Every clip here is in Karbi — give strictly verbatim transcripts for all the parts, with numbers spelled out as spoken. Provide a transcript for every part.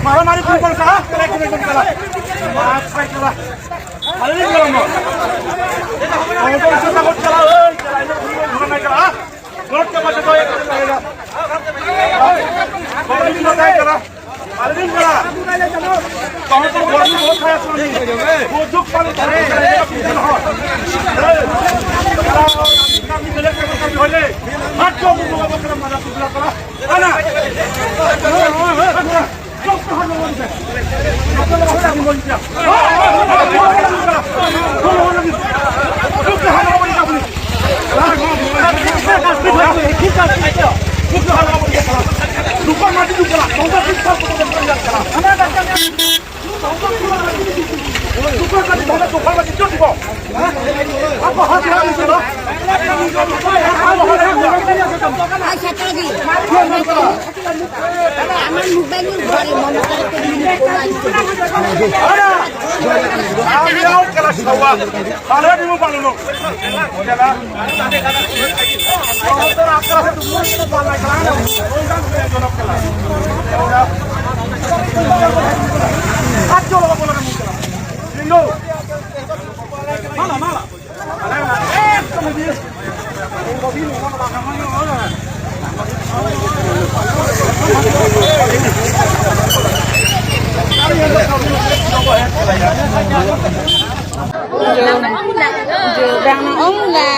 মারামারি কোন কোন খেলা? খেলা কোন কোন খেলা? মাছ খাই খেলা। খালি খেলা না। কত উচ্চ তাকত খেলা, ওই খেলা, এই খেলা, খেলা। লড়তে পারতে তো এক খেলা। কত উচ্চ তাকত খেলা। अरविंद करा। कहाँ पर गर्मी बहुत है असली। वो दुख पाले करे। हाथ को मुंह का बकरा मारा टुकड़ा करा। है ना? Jo, jo, bang nang ong la.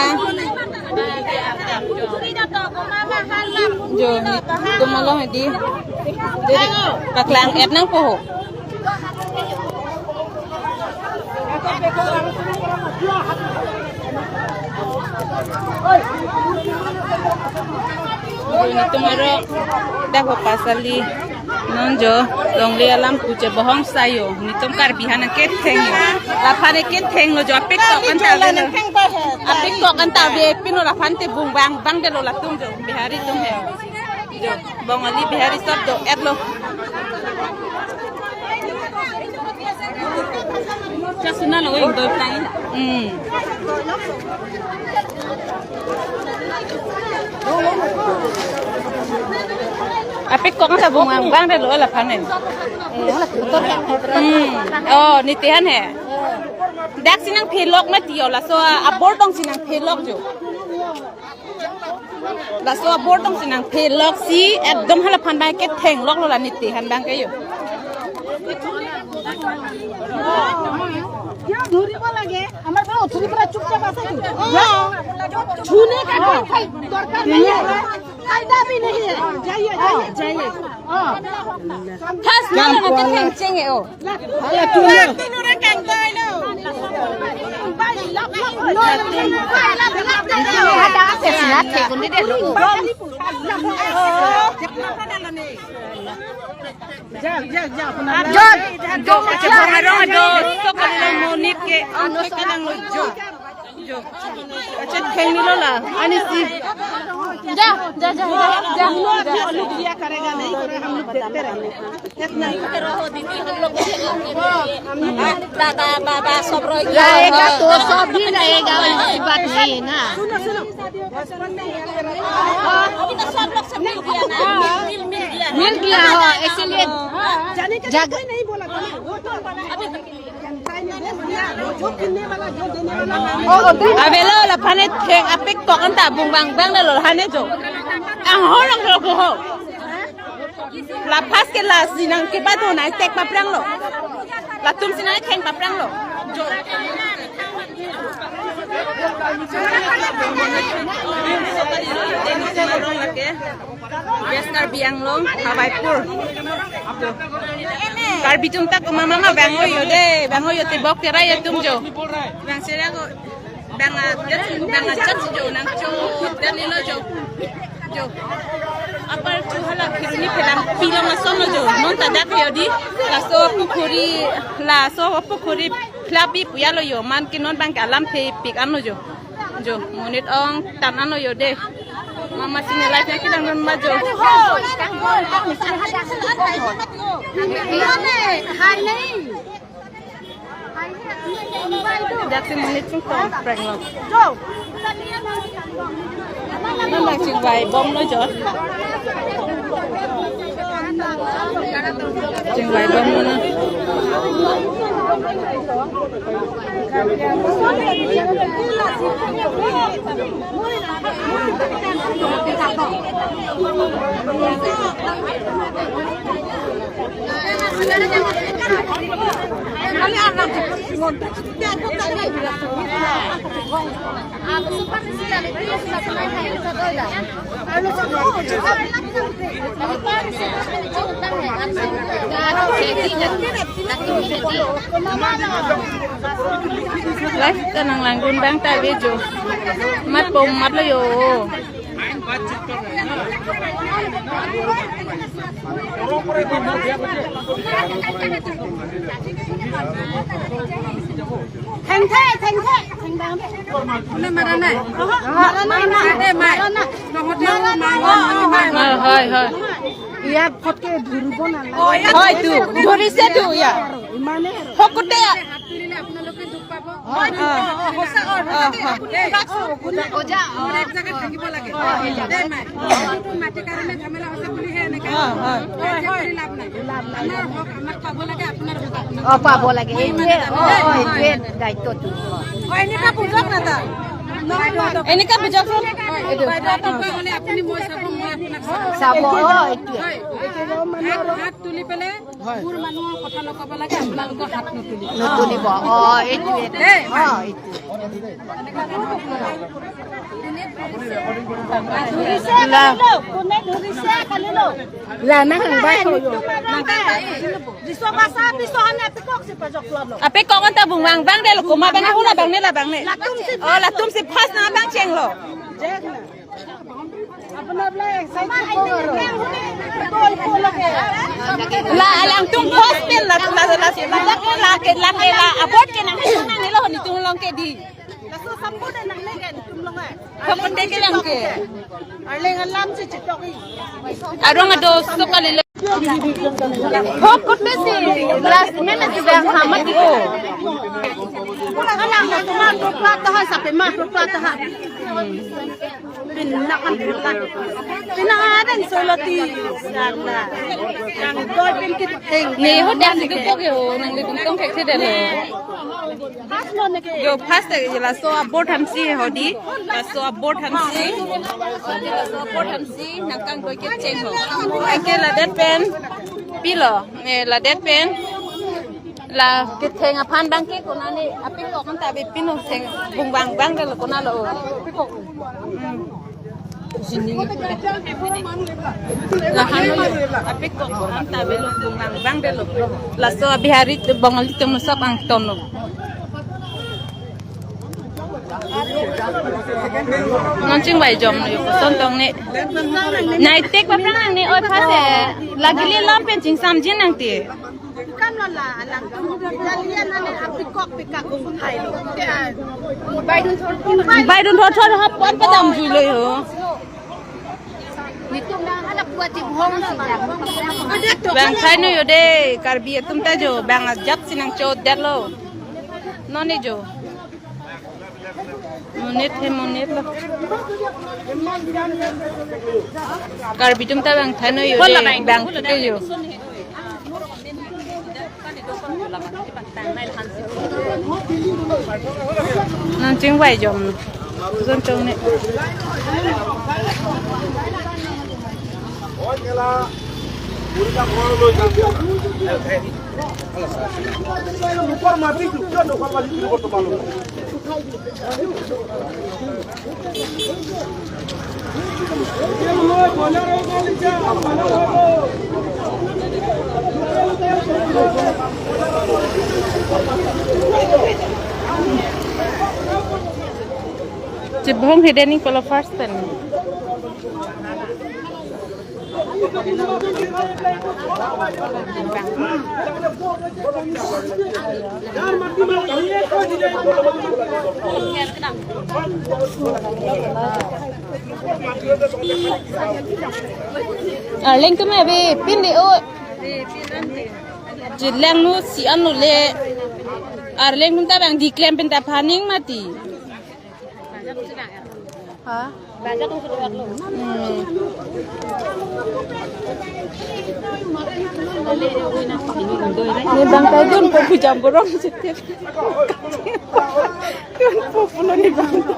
Jo, netum along hedi. Jadi, paklang et nangpo ho. Netum arlo dak ho pasali. Non jo, longle alam puche bohong sayo. Netum Karbi aphan ketheng yo. Laphan ketheng lo jo, apik kok kan ta ve lo. Apik kok kan ta ve pin lo, laphan te bung bang bang det lo latum jo. Bihari atum he. Jo, Bongali Bihari sob do-et lo. Chasuna lo, oi, doi tang. Hmm. Apik kok kan ta bung bang bang det lo laphan he. Hmm. Oh, netum aphan he. Dak si nangphelok mati yo, laso abor tong si nangphelok jo. Laso abor tong si nangphelok si ekdom halaphan bang ketheng lok lo la netum aphan bang ke yo. क्या धूरी बोला गे? हमारे पास उतरी पर चुपचाप ऐसे क्यों? छूने का कोई दरकार नहीं है। फायदा भी नहीं है। जाइए, जाइए, जाइए। हाँ। First na na ketheng cheng e o. Acha, thengni lo la. Ani si. जा, जा, जा, जा, जा। हम लोग अभी अलग दिया करेगा, नहीं करेगा, हम लोग देखते रहेंगे। इतना ही। दादा, बाबा, सब रह गया। लाएगा तो सब भी लाएगा, ऐसी बात नहीं है ना। अभी तो सब लोग से मिल गया ना। मिल, मिल गया ना। मिल गया हो, इसीलिए जाने का कोई नहीं बोला था ना। वो तो अभी Avelo, la phane theng apik kok anta bung bang bang dalo hane jo. Anghor anghor ko ho. La phas ke la sinang ke ba do nang tek paprang lo. Latum sinang theng paprang lo. Jo. Yes, Karbi Anglong, Hawaipur. Karbi atum ta ko mama ma bang oyo de, bang oyo te bok tera ya tum jo. Bang sera ko, bang a, bang a chat jo nang jo, dan ilo jo. Jo. Apar chu hala Kheroni phelang pilong ason lo jo. Non ta dak yo di, laso pukhuri, laso pukhuri phlapi puya lo jo. Man ke non bang ke alam thepik an lo jo. Jo, monit ong tan an lo jo de. Mama sini live na kelang non ma jo. Dak si monit chingtong prank lo. Nang chingvai bom lo jo. Chingvai bom lo na. Live ta nang langdun bang ta video. Mat pom mat lo jo. Thengthe, thengthe, thengthe. Kune mara nai? Oho, mara nai, mara nai. Ade mai. Mara nai. Nohote mara nai. Mai, mai, mai. Hoi, hoi, hoi. Iya, photke dhuribo nalai. Hoi, tu. Dhurise tu, iya. Imane. Hokote. হাত তুলিলে আপোনালোকে দুখ পাব। অ, অ, অ, সঁচা, অ, অ, অ। দেই। ওজা, অ। মোৰ এক জেগাত ভাঙিব লাগে। অ, অ। দেই, মাই। এইটো মাটিৰ কাৰণে ঝামেলা হৈছে বুলিহে এনেকে। অ, অ। ইয়াত যে কৰি লাভ নাই। লাভ নাই। আমাৰ হক আমাক পাব লাগে, আপোনাৰ হক আপোনাক অ, পাব লাগে। মই ইমান এইটোৱে, এটা অ, অ, নাজানো। এইটোৱে দায়িত্বটো। অ, এনেকা বুজক না তাৰ। বাইদেউ, বাইদেউ, বাইদেউ, বাইদেউ, বাইদেউ, আপুনি মই চাব, মই আপোনাক চাম। চাব, অ, এইটোৱে। হয়। হাত, হাত তুলি পেলাই হয়। মোৰ মানুহৰ কথা নকব লাগে, আপোনালোকৰ হাত নুতুলিব। নুতুলিব। অ, এইটোৱে। দেই। অ, এইটোৱে। ধৰিছে, লা। কালি লো। কোনে ধৰিছে, কালি লো। La, nang hang bai ho yo. Nang hang bai. Diso basa, diso hane apikok si pajok lo. Apikok anta bung bang bang de lo, kuma bang hula bang ne la bang ne. Latum si. Oh, latum si phas na bang cheng lo. Jek na. La, alangtum phas pen la, la, la, la, la, la, ke, la, ke, la, abot ke nang, nang nilo nitum long ke di. Laso support nang ne ke nitum long ai. Support de ke lang ke. Arleng alam si chitok i. Arong ado so kali lo. Hokote si last minute si bang hamat di ko. Alang na tuma to plata ha, sape ma to plata ha. Pinakan pinakan. Pinakan solo ti. Sala. Yang doi pin kit teng. Ne ho dan di ko ke ho, nang di tong ke ke de lo. Yo, first, eh, laso abot hansi hodi, laso abot hansi, hodi laso abot hansi, nang kangdoi ke cheng ho. Anke ladet pen, pilo, eh, ladet pen, la ketheng aphan bang ke konane, apikok anta be pino theng, bung bang bang de lo konalo. Hmm. Sini. Lahan lo, apikok anta be lo bung bang bang de lo. Laso Bihari Bengali atum sab angton lo. Non chingvai jom lo yo, son tong ne. Nai tek paprang ne oi phase. Lagi le lam pen chingsam jin nang te. Kam lo la, alang. Italian ane apikok pikak kung thai lo. Baidun thor thor. Baidun thor thor hap pon padam jui lo yo. Nitum na hala puati bhong si ya. Bang thai no yo de, Karbi atum ta jo, bang ajat si nang chodet lo. Non ne jo. Monit he monit lo. Karbi atum ta bang thai no yo de, bang thute yo. Nang chingvai jom. Zon chong ne. Chibong hidden in color first pen. Arleng tum ave pin de o. Jilang nu si anu le. Arleng tum ta bang diklem pen ta phaning mati. Ha? Hmm. Ne bang ta dun po pu jam borong sitip. Dun po pulo ne bang ta.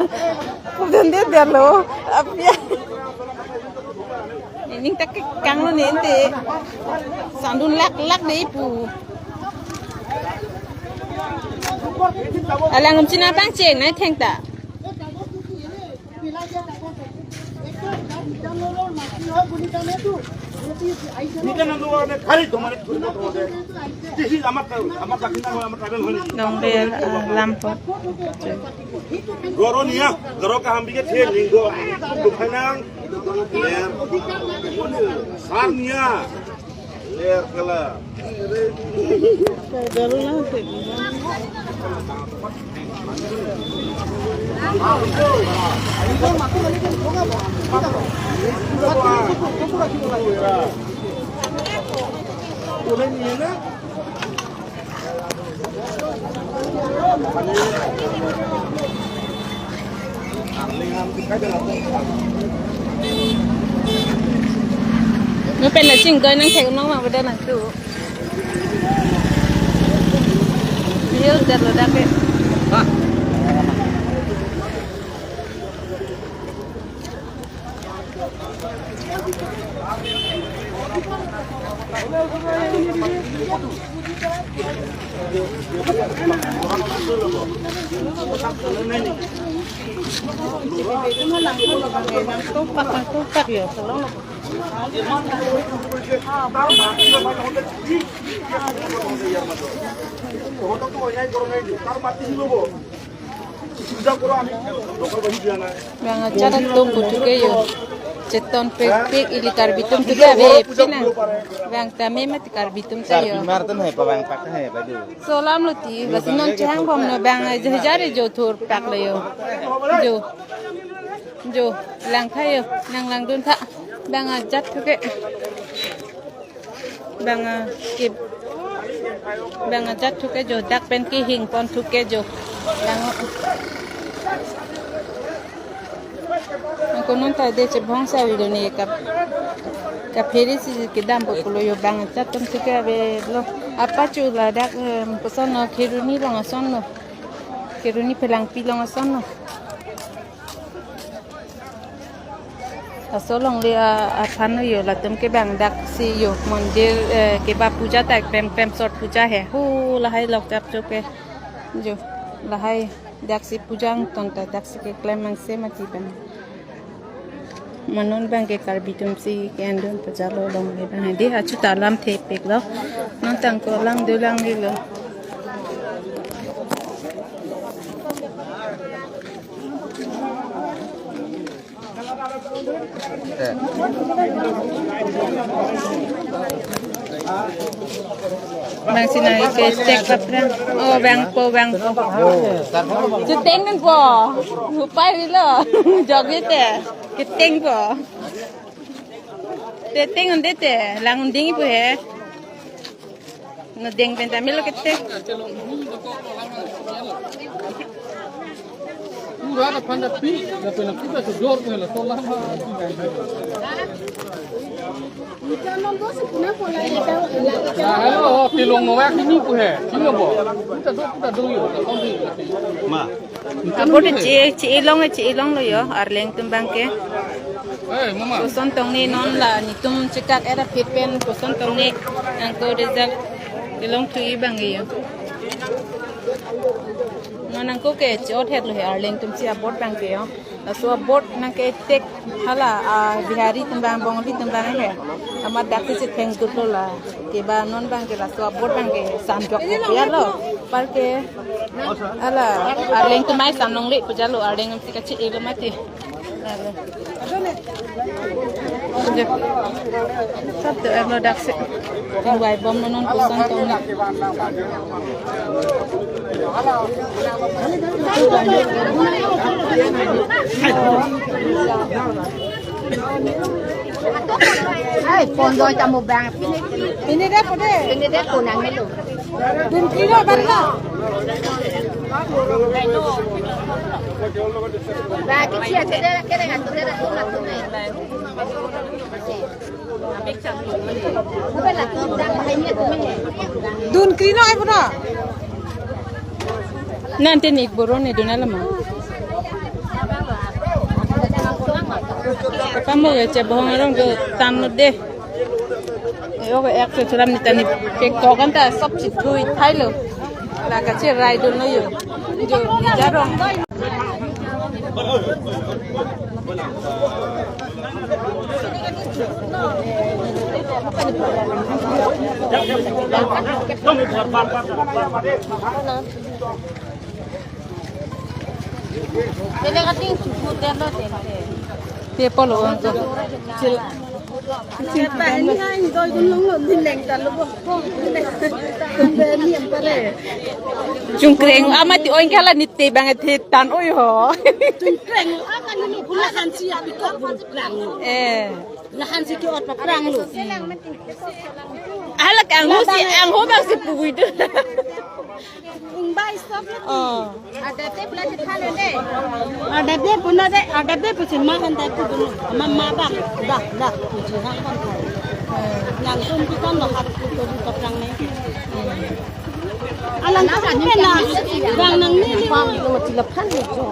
Pu dun de de lo. Apya. Nening ta kekang lo ne ente. Sandun lak lak de pu. Alang um china pangcheng nai thengta. Nita nang dua orang kali tu mana tu tu tu. This is amat tahu, amat tak kenal, amat tak kenal. Dong de, ah, lampo. Goro niya, goro kaham biket he linggo. Dukhanang. Sar niya. Ler kala. Nu pen la chingkoi nang thek nong ma bada nang tu. Hiu dar lo dak ke. Bang ajat atum putuke yo. Cheton pek pek ili Karbi atum tuke ave pinang. Bang tame mati Karbi atum ta yo. Karbi mar atum hai pa bang pak hai pa du. Solam lo ti, bas non chehang bom no bang jahjar jo thur pak lo yo. Jo. Jo, lang tha yo, nang langdun tha. Bang ajat tuke. Bang, ah, ke, bang ajat thuke jo, dak pen kehing pon thuke jo. Bang, ah, konon ta de chebhong sa video ne kap, kaphere si kedam po pulo yo bang ajat atum thuke ave lo. Apa chu ladak, em, koson no Kheroni along ason no. Kheroni Phelangpi along ason no. Laso alongle a, aphan yo latum ke bang dak si yo mondir, eh, keba puja ta krem krem sort puja he. Hu lahai lok chap choke. Jo lahai dak si puja angton ta dak si keklem mang se mati bang. Manon bang ke Karbi atum si ke andun puja lo alongle bang. Di achu ta lam thepek lo. Non tang ko lang do lang di lo. Bang sinang ke stek paprang. Oh, bang po, bang po. Cheteng po. Upai lo. Jogi te. Keteng po. Te teng unde te. Lang unding po he. No deng pen ta melo kete. Pura da phan da pi, da pena kita sejor ko la tola. Na hello, tilong no wa kini ko he. Kini bo. Kita do, kita do yo. Ma. Abot che, che-e long, che-e longlo yo, Arleng atum abang ke. Eh, mama. Koson tongni non la netum chekak era phit pen koson tongni nangko result kelong thu-i abang yo. Non nangko ke che-ot het lo he Arleng atum si abot abang ke yo. Laso abot nangketek hala, ah, Bihari atum abang, Bongali atum abang he. Amat dak si thengkut lo la. Ke ba non abang ke laso abot abang ke san jok ko ya lo. Par ke hala Arleng atum mai san longle pu jalo, Arleng atum si kache-e lo mati. Sab to erlo dak si. Bai bom non koson tongni. Ai, pon doi ta mo bang. Pini, pini dei po dei. Pini dei po nang melo. Dun kilo bar lo. Ba, kichia chede, kede ngan chede, tu na tu na. Dun krino ai puno. Nante nik boron ne dun alama. Kamu ya cebong orang ke tanu deh. Yo ke ek se suram ni tani pekok kan ta sob chitui thailo. La kacherai dun lo yo. Jo ni jarong. Tele kating suku telo tele. Te polo angko. Sila. Sila ta ini hai doi gun long long din leng ta lo bo. Beni ampare. Chungkreng amat ti oin kala nite bang the tan oi ho. Chungkreng amat ni pula hansi ya bikok bulu prang. Eh. Lahan si ke-ot paprang lo. Hala kanghu si angho bang si pugui do. Ingbai stop lo. Oh. Ada te pula te thale de. Ada te puna de, ada te pusi ma han ta pu dulu. Ma ma bang, dah, dah, pusi hang kan thai. Nang tum tu kan lo hat tu tu paprang ne. Alang kan na, bang nang ni ni. Pam lo mati laphan ni jo.